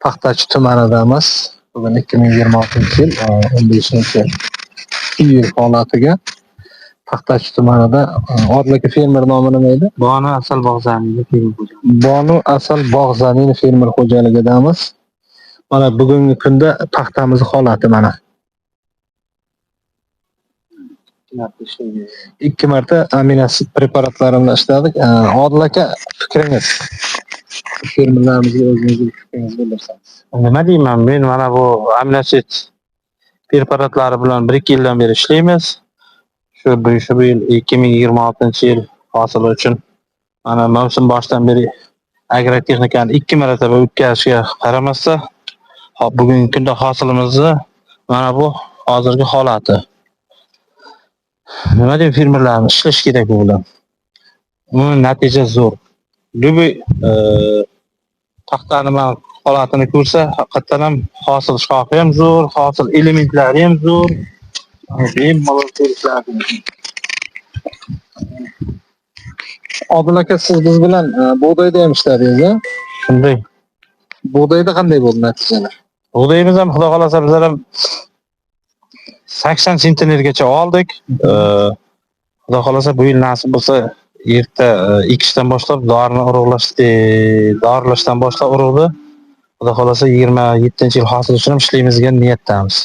Paxtachi tumanidamiz. Bugun 2026-yil 15 iyul holatiga Paxtachi tumanida Odil aka, fermer nomi nima edi? Bonu Asal bog' zamini fermer xo'jaligi. Bonu Asal bog' zamini fermer xo'jaligidamiz. Mana bugungi kunda paxtamiz holati mana. Ikki marta ishlagan. Ikki marta aminoasid preparatlari bilan ishladik. Odil aka, fikringiz? Fermerlarimizga o'zingizni fikringizni bildirsangiz. Nima deyman, men mana bu aminoasid preparatlari bilan 1-2 yildan beri ishlaymiz. Shu bu yil 2026-yil hosili uchun mana mavsum boshidan beri agrotexnikani ikki marotaba o'tkazishga qaramasdan, hop, bugungi kunda hosilimizni mana bu hozirgi holati. Nima deyman, fermerlarimiz ishlash kerak bu bilan. Umuman natija zo'r. Любой paxtani mana holatini ko'rsa, haqiqatdan ham hosil shoxi ham zo'r, hosil elementlari ham zo'r. Bemalol ko'rishlari mumkin. Odil aka, siz biz bilan bug'doyda ham ishladingiz, a? Shunday. Bug'doyda qanday bo'ldi natijalar? Bug'doyimiz ham, xudo xohlasa, bizlar ham 80 sentnergacha oldik. Xudo xohlasa, bu yil nasib bo'lsa, erta ekishdan boshlab dorini urug'lash, dorilashdan boshlab urug'ni, xudo xohlasa, 27-yil hosil uchun ham ishlaymiz degan niyatdamiz.